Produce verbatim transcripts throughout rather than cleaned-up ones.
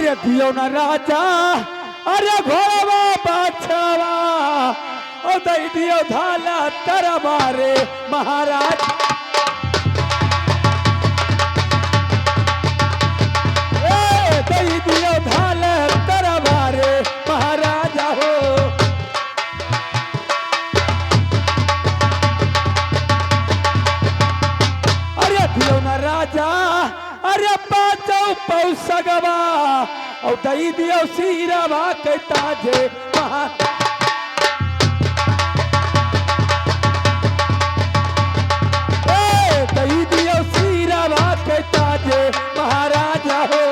अरे दियो ना राजा, अरे घोड़वा बछवा, ओ दई दियो ढाल तलवार महाराज। ए, दई दियो ढाल तलवार महाराज हो। अरे दियो ना राजा, अरे पाँचों पौ सगवा, और दई दियो सिरवा के ताज महा-, ए, दई दियो सिरवा के ताज महाराज हो।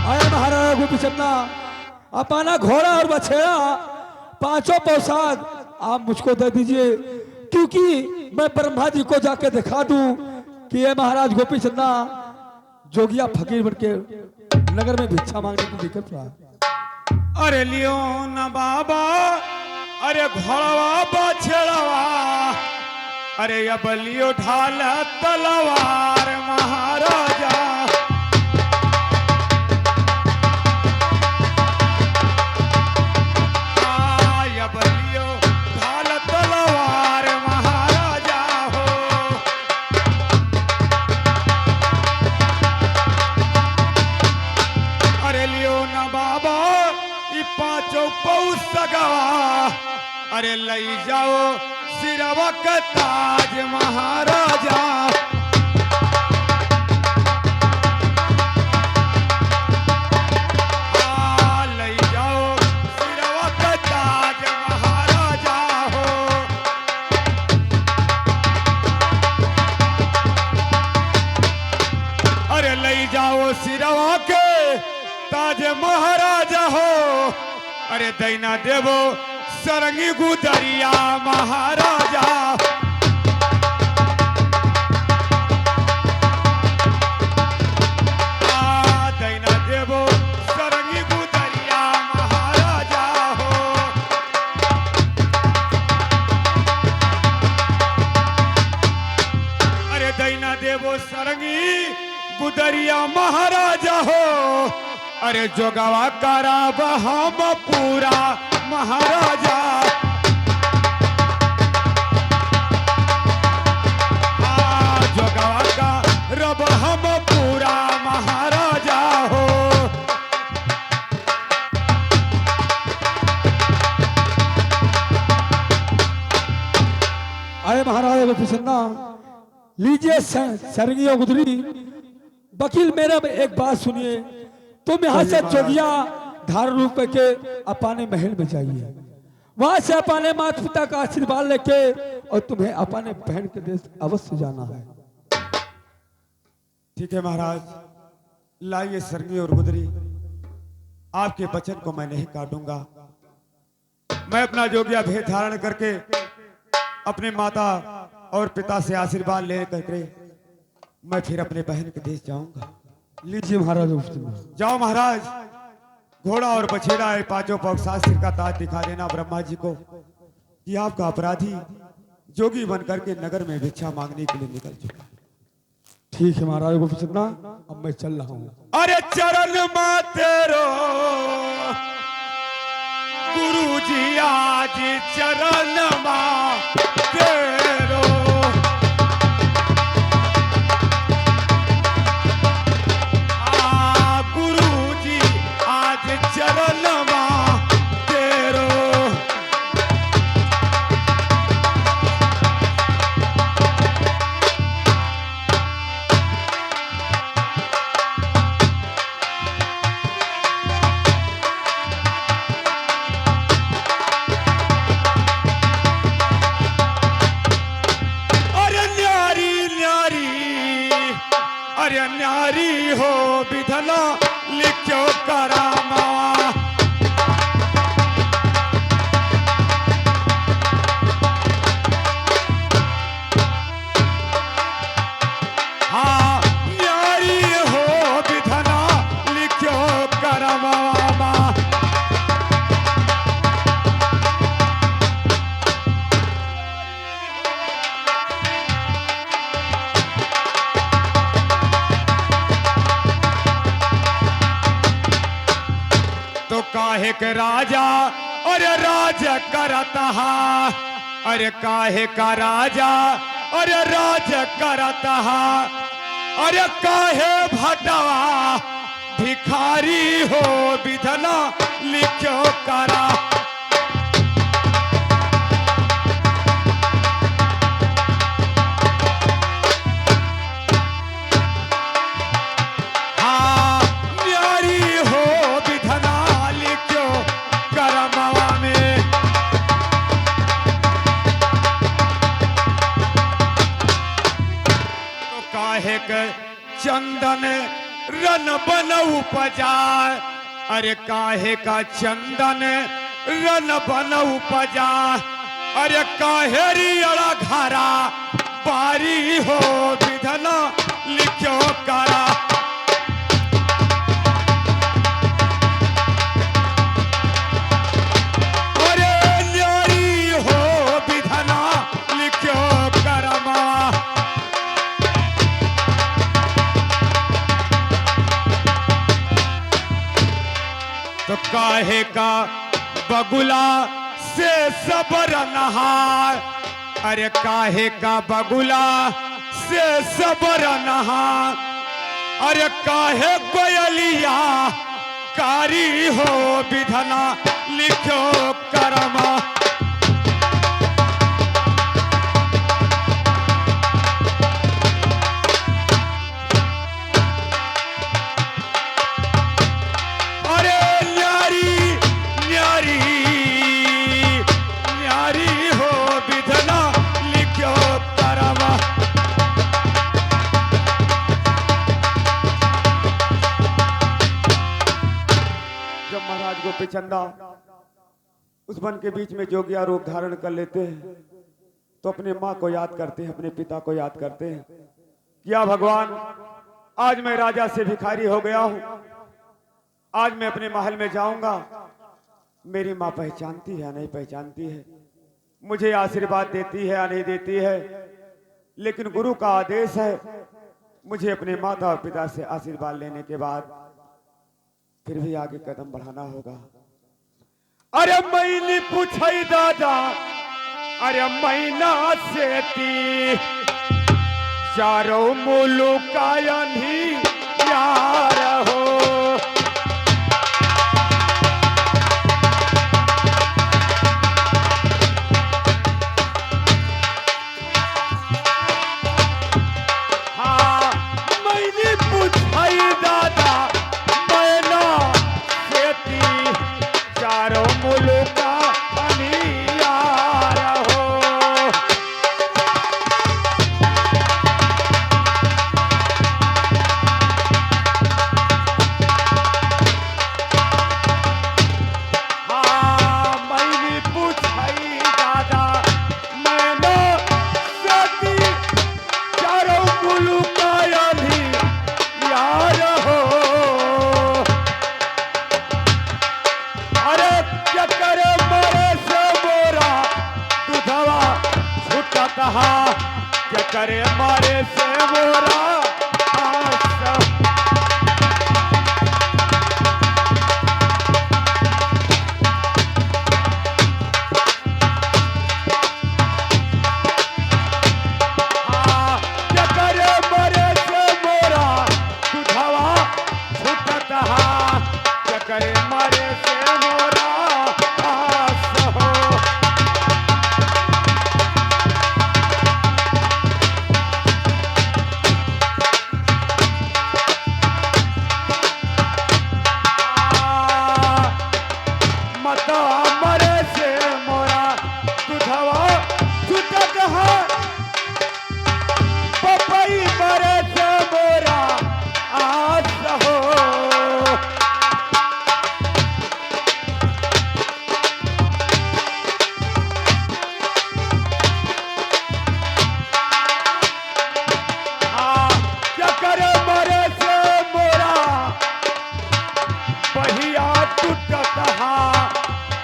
आया महाराज गोपी चंदा, अपना घोड़ा और बछेड़ा, पांचों पौसाग आप मुझको दे दीजिए, क्योंकि मैं ब्रह्मा जी को जाके दिखा दूं कि ये महाराज गोपी चंदा जोगिया फकीर बन के नगर में भिक्षा मांगने के लिए निकल रहा है। अरे लियो न बाबा, अरे घोड़वा बछड़वा, अरे अब लियो ढाल तलवार महाराजा। आ, अब लियो ढाल तलवार महाराजा हो। अरे लियो न बाबा, ई पाँचों पौ सगवा, अरे लई जाओ सिरवा के ताज महाराजा। आ, लई जाओ सिरवा के ताज महाराजा हो। अरे लई जाओ सिरवा के ताज महाराजा हो। अरे दैना देबो सरंगी गुदरिया महाराजा। आ, दैना देबो सरंगी गुदरिया महाराजा हो। अरे दैना देबो सरंगी गुदरिया महाराजा हो। अरे जोगवा कराब हम पूरा महाराजा। आ, जोगवा कराब हम पूरा महाराजा हो। आए महाराज गोपी चंदा, लीजिए स-, सरंगी और गुदरी। वकील मेरा एक बात सुनिए, तुम यहाँ से जोगिया धारण रूप करके अपने महल में जाइए, वहां से अपने माता पिता का आशीर्वाद लेके और तुम्हें अपने बहन के देश अवश्य जाना है। ठीक है महाराज, लाइए सरंगी और गुदरी, आपके वचन को मैं नहीं काटूंगा। मैं अपना जोगिया भेष धारण करके अपने माता और पिता से आशीर्वाद ले करके मैं फिर अपने बहन के देश जाऊंगा। लीजिए महाराज, उस दिन जाओ महाराज, घोड़ा और बछेड़ा है, पांचों पौसाग सिर का ताज दिखा देना ब्रह्मा जी को कि आपका अपराधी जोगी बन करके नगर में भिक्षा मांगने के लिए निकल चुका है। ठीक है महाराज गोपी चंदा, अब मैं चल रहा हूँ। अरे चरण मा तेरो गुरु जी, आज चरण मा तेरो। आ गुरु जी, आज चरण मा तेरो। के राजा अरे राज करत हा, अरे काहे का राजा अरे राज करत हा, अरे काहे भटवा भिखारी हो विधना लिख्यो करा। हाँ, न्यारी हो विधना लिख्यो करमवा में। तो काहे के चंदन रन बन उपजा, अरे काहे का चंदन रन बन उपजा, अरे काहे री अड़ा घरा बारी हो विधना लिख्यो करा। अरे न्यारी हो विधना लिख्यो करमा। तो काहे का बगुला से सबर नहार, अरे काहे का बगुला से सबर नहार, अरे काहे कोयलिया कारी हो विधना लिख्यो करमा। अरे न्यारी, न्यारी, न्यारी हो विधना लिख्यो करमा। जब महाराज गोपी चंदा उस वन के बीच में जोगिया रूप धारण कर लेते हैं, तो अपने माँ को याद करते हैं, अपने पिता को याद करते हैं कि या भगवान, आज मैं राजा से भिखारी हो गया हूँ, आज मैं अपने महल में जाऊंगा, मेरी माँ पहचानती है या नहीं पहचानती है, मुझे आशीर्वाद देती है या नहीं देती है, लेकिन गुरु का आदेश है, मुझे अपने माता और पिता से आशीर्वाद लेने के बाद फिर भी आगे कदम बढ़ाना होगा। अरे मैंने पूछई दादा, अरे मैना सेती, चारों मुलुक अनही यार हो। हाँ, मैंने पूछई दादा, मैना सेती, चारों मुलुक अनही यार हो। हाँ, मैंने पूछई दादा, मैना सेती, चारों मुलुक अनही यार हो। अरे केकरे मरे से मोरा दुधवा छूटत हा, केकरे मरे से मोरा आस। हाँ, केकरे मरे से मोरा दुधवा छूटत हा, केकरे मरे से मोरा आस हो। माता मरे से मोरा दुधवा छूटत है, पपई मरे से मोरा आस हो। हाँ, केकरे मरे से मोरा बहिया टूटत हा,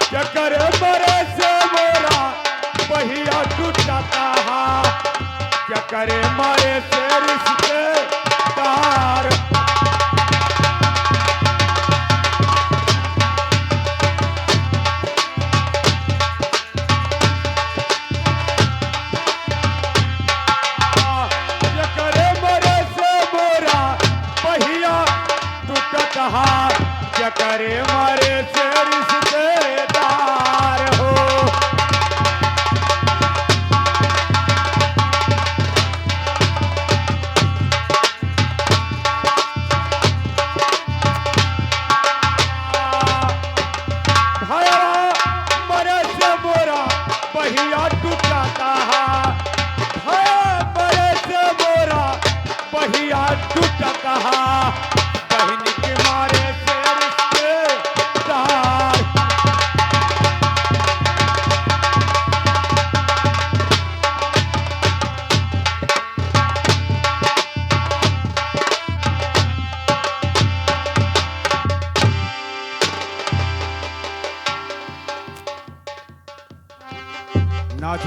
केकरे मरे से मोरा बहिया टूटत हा, केकरे मरे से रिश्तेदार।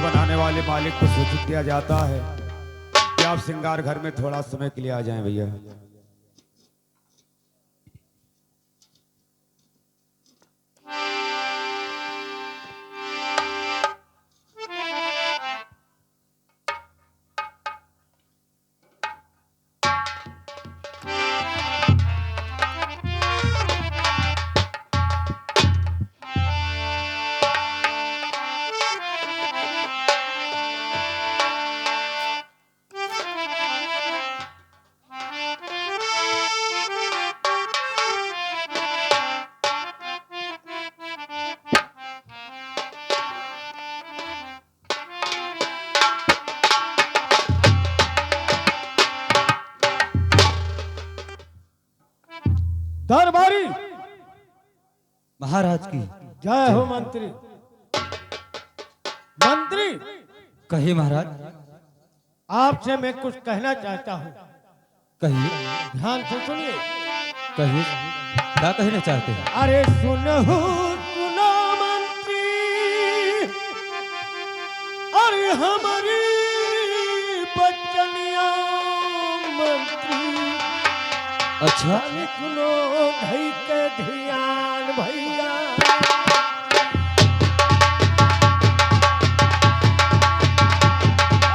बनाने वाले मालिक को सूचित किया जाता है कि आप श्रृंगार घर में थोड़ा समय के लिए आ जाएं भैया। दरबारी महाराज की जय हो। मंत्री, मंत्री, कहिए महाराज। आपसे मैं कुछ कहना चाहता हूँ। कहिए। ध्यान से सुनिए। कहिए, क्या कहना चाहते हैं? अरे सुनहु, सुनो मंत्री, अरे हमरी बचनिया मंत्री। अच्छा। तनी सुनो धई के ध्यान भैया।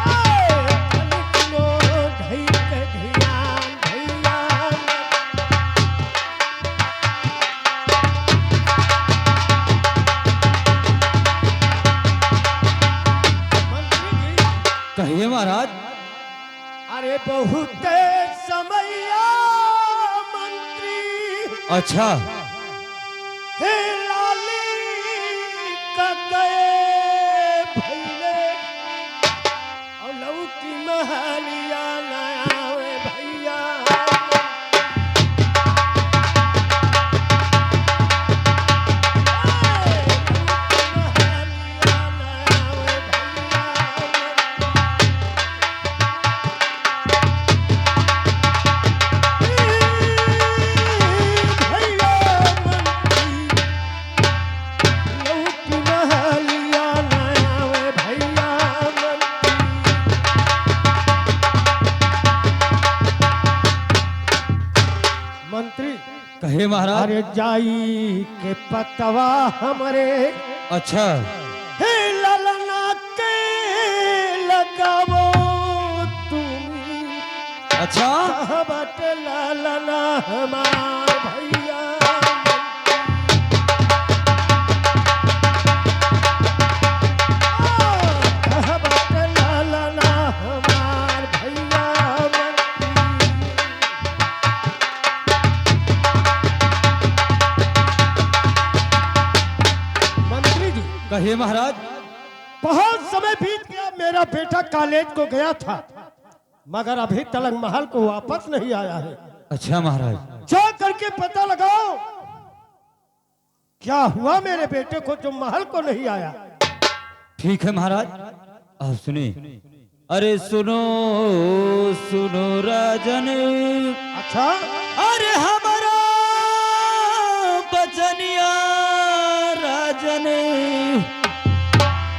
ए, तनी सुनो धई के ध्यान भैया। मंत्री जी। कहिए महाराज। अरे बहुत समैया मंत्री। अच्छा। हे लाली का गए भैले, और लौटी महलिया न आवे भैया। मंत्री। कहे महाराज। अरे जाई के पतवा हमरे। अच्छा। हे ललना के लगावो तुम। अच्छा। कहाँ बाटे ललना हमार भैया। कहाँ बाटे ललना हमार भैया। मंत्री जी। कहिए महाराज। बहुत समय बीत गया, मेरा बेटा कॉलेज को गया था, मगर अभी तलक महल को वापस नहीं आया है। अच्छा महाराज। जा करके पता लगाओ, क्या हुआ मेरे बेटे को जो महल को नहीं आया? ठीक है महाराज, आप सुनिए। अरे सुनो, सुनो राजन। अच्छा। अरे हमारा बचनिया राजन,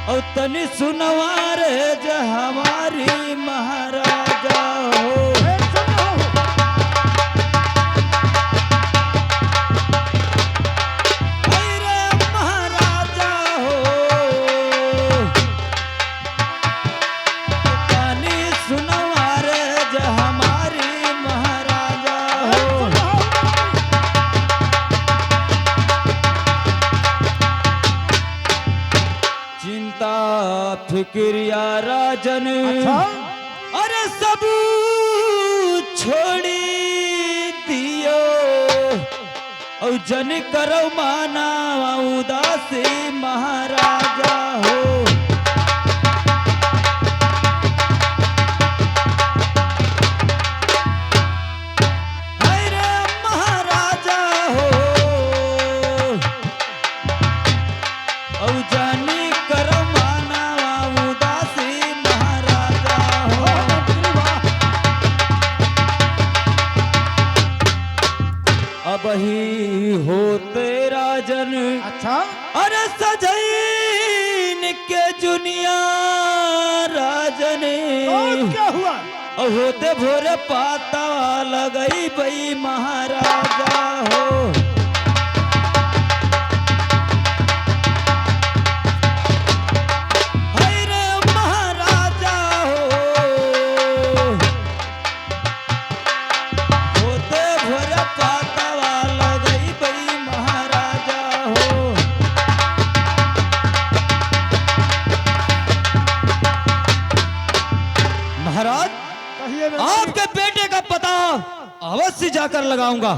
और तनी सुनवा रे जे हमारी महाराजा हो। ए, सुनो। अरे महाराजा हो। तनी सुनवा रे जे हमारी महाराजा हो। चिंता फिक्रिया राजन, अच्छा? अरे सब छोड़ी दियो। और जन करो माना उदासी महाराजा हो। हाय रे महाराजा हो। और जन करो माना उदासी महाराजा हो। अबही होते राजन। अच्छा। अरे सजैन के जुनिया। होते भोरे पाता लगइबइ महाराजा हो। हाय रे महाराजा हो। होते भोरे पातावा लगइबइ महाराजा हो। महाराज, कहिए मंत्री। आपके बेटे का पता अवश्य जाकर लगाऊंगा।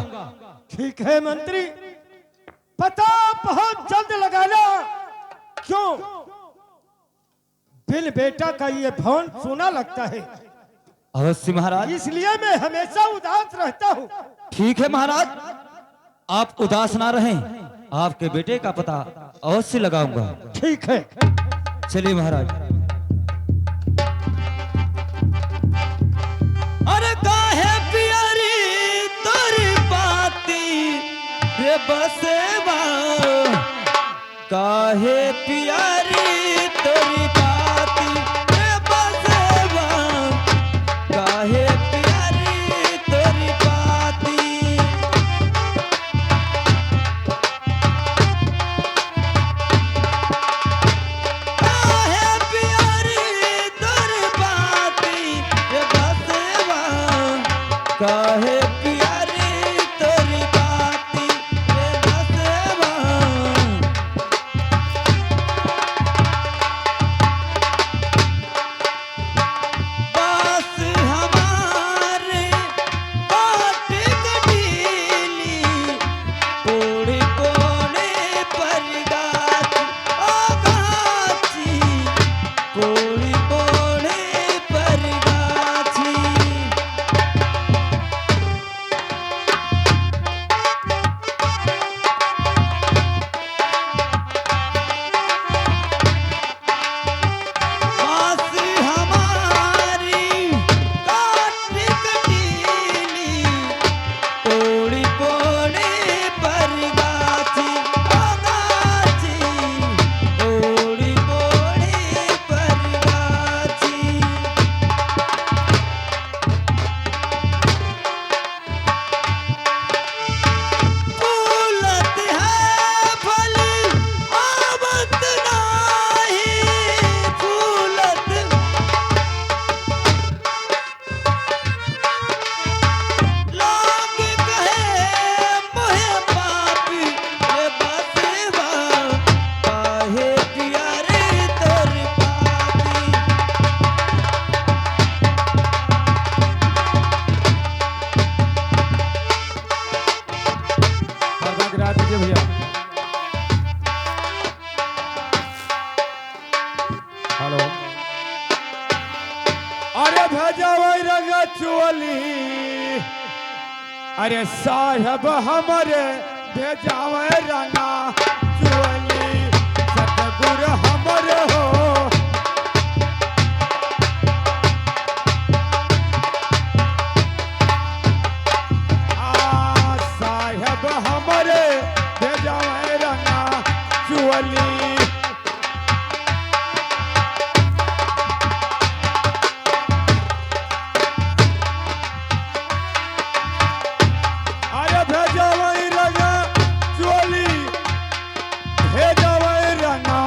ठीक है मंत्री, पता बहुत जल्द लगाना। क्यों? बिन बेटा का ये भवन सूना लगता है। अवश्य महाराज। इसलिए मैं हमेशा उदास रहता हूँ। ठीक है महाराज, आप उदास ना रहें, आपके बेटे का पता अवश्य लगाऊंगा। ठीक है। चलिए महाराज। अरे काहे पियरी तोरी बाती रे बसेवा, काहे पियरी तोरी बाती रे बसेवा, काहे पियरी तोरी बाती। काहे पियरी तोरी बाती रे बसेवा, काहे पियरी तोरी बाती रे बसेवा। बास हमारे बाट कटीली, कोड़े कोड़े पर गाछ, ओ गाछी, कोड़े कोड़े पर गाछी। बास हमारी काट कटीली, कोड़ी कोड़ी पर गाछी, ओ गाछी, कोड़ी कोड़ी पर गाछी। फूलत है फल आवत नाही, फूलत लोग कहे मोहे पापी, ये बसवा काहे पिया रे तोर पाती। पर्दा गिरा दीजिए भैया। हेलो। अरे भेजावै रंगा चोली, अरे साहेब हमरे भेजावै रंगा चोली, सतगुर हमरे हो। आ साहेब हमरे भेजावै रंगा चोली। अरे भेजावै रंगा चोली, भेजावै रंगा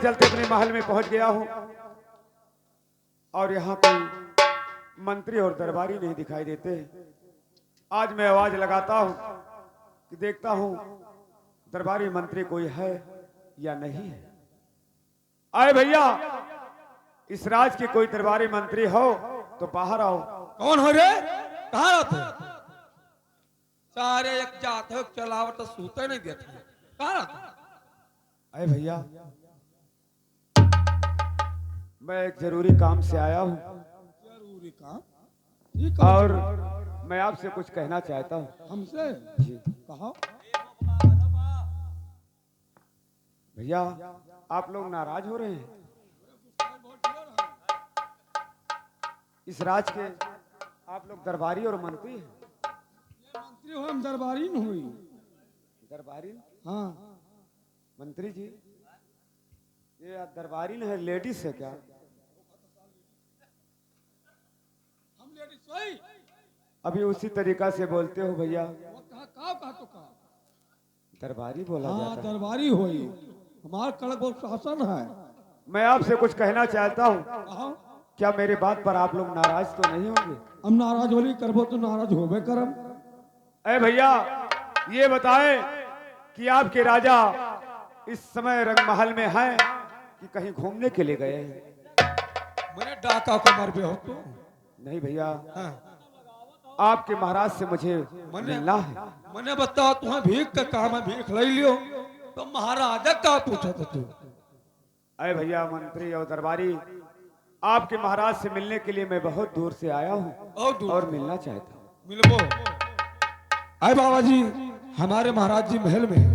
चलते अपने महल में पहुंच गया हूं और यहां कोई मंत्री और दरबारी नहीं दिखाई देते। आज मैं आवाज लगाता हूं कि देखता हूं दरबारी मंत्री कोई है या नहीं है। आए भैया, इस राज के कोई दरबारी मंत्री हो तो बाहर आओ। कौन हो रे? कहाँ रहत है? सारे एक जात है, चलावत सूते नहीं देते। कहाँ रहत है? अरे भैया, मैं एक जरूरी काम से आया हूँ। जरूरी काम? ये कौन और सा? मैं आपसे कुछ कहना चाहता हूँ। हमसे? जी। कहो। भैया, आप लोग नाराज हो रहे हैं। इस राज के आप लोग दरबारी और मंत्री हैं। मंत्री हो, हम दरबारी न हुई। दरबारी? हाँ। मंत्री जी, ये दरबारी न है, लेडीज है क्या? हम लेडीज सोई। अभी उसी तरीका से बोलते हो भैया। वो कहा, का कहा तो का? दरबारी बोला हाँ, जाता है। दरबारी होई। हमार कड़क बहुत शासन है। मैं आपसे कुछ कहना चाहता हूँ। कहो। क्या मेरे बात पर आप लोग नाराज तो नहीं होंगे? हम नाराज होली करबो तो नाराज होबे करम। ए भैया, ये बताएं कि आपके राजा इस समय रंगमहल में हैं कि कहीं घूमने के लिए गए हैं? मने डाका को मरबे हो तू। नहीं भैया, हाँ। आपके महाराज से मुझे मने, मिलना है। मने बताओ, तुम्हें भीख का काम है, भीख ले लियो, तो महाराजा का पूछा था तू? अरे भैया, मंत्री और दरबारी, आपके महाराज से मिलने के लिए मैं बहुत दूर से आया हूँ बहुत दूर और से। मिलना चाहता हूँ। मिलबो। अरे बाबा जी, हमारे महाराज जी महल में हैं।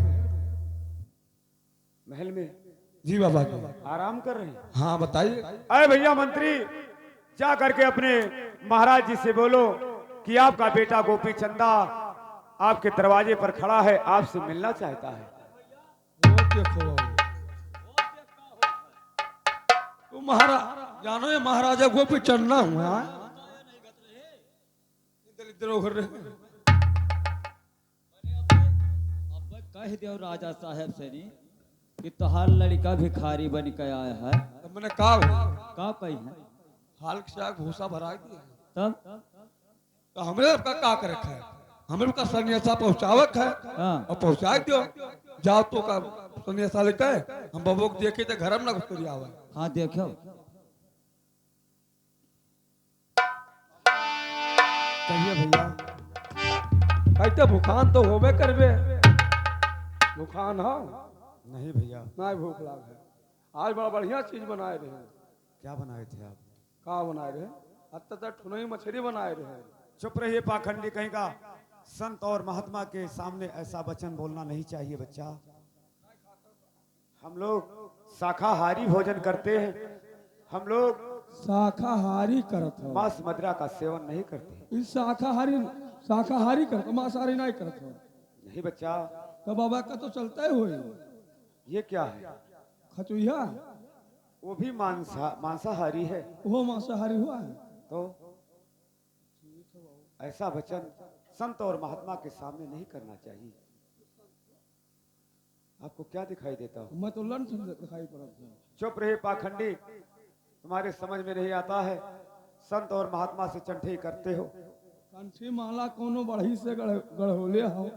महल में? जी बाबा जी। आराम कर रहे हैं? हाँ, बताइए। अरे भैया मंत्री, जा करके अपने महाराज जी से बोलो कि आपका बेटा गोपी चंदा आपके दरवाजे पर खड़ा है, आपसे मिलना चाहता है। वो देखो, तू महाराज जानो, ये महाराजा गोपी चंदा हुआ। इधर, इधर उधर रहे। अब कह दियो राजा साहब से नहीं कि तोहार लड़का भिखारी बन के आया है। तो मैंने कहा हो? का कही है? हाल के साग भूसा भरा दिया। तब? तो हमरे का, का करे है? हमरे का संदेशा पहुँचावे है। हाँ। और पहुँचा दियो। जाओ तो का संदेशा लेके हम बबू को देखे तो घर में ना घुस आवे। हाँ, देखो। कहिए भैया। कहते भूखान तो होबे करबे। भूखान हो? नहीं भैया। नहीं भूख लाग है। आज बड़ा बढ़िया चीज बनाए रहे। क्या बनाए थे आप? का बनाए रहे? अत्ता तक ठुनई मछली बनाए रहे। चुप रहिए पाखंडी कहीं का। संत और महात्मा के सामने ऐसा वचन बोलना नहीं चाहिए बच्चा। हम लोग शाकाहारी भोजन करते हैं। हम लोग शाकाहारी करत हो। मांस मदिरा का सेवन नहीं करते। ई शाकाहारी, शाकाहारी करत हो, मांसाहारी नहीं करत हो। नहीं बच्चा। तो बाबा का तो चलता ही होई। ये क्या है? खचुइया। वो भी मांसा-, मांसाहारी है। वो मांसाहारी हुआ है। तो ऐसा वचन संत और महात्मा के सामने नहीं करना चाहिए। आपको क्या दिखाई देता हूँ? मैं तो लंठ दिखाई पड़त हूँ। चुप रहे पाखंडी, तुम्हारे समझ में नहीं आता है, संत और महात्मा से चंठई करते हो। कंठी माला कोनो बढ़ई से गढ़-, गढ़ोले हो,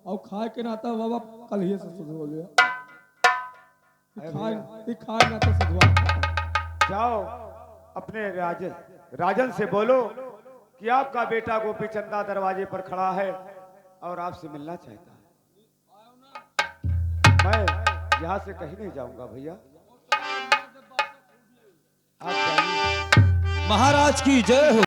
और खाए के नाता बाबा कलिए से सुधोले हो। अरे खाए, भैया। ई खाए नाता सुधवा। जाओ, अपने राज-, राजन से बोलो कि आपका बेटा गोपी चंदा दरवाजे पर खड़ा है और आपसे मिलना चाहता है। मैं यहाँ से कहीं नहीं जाऊंगा भैया, आप जाइए। महाराज की जय हो।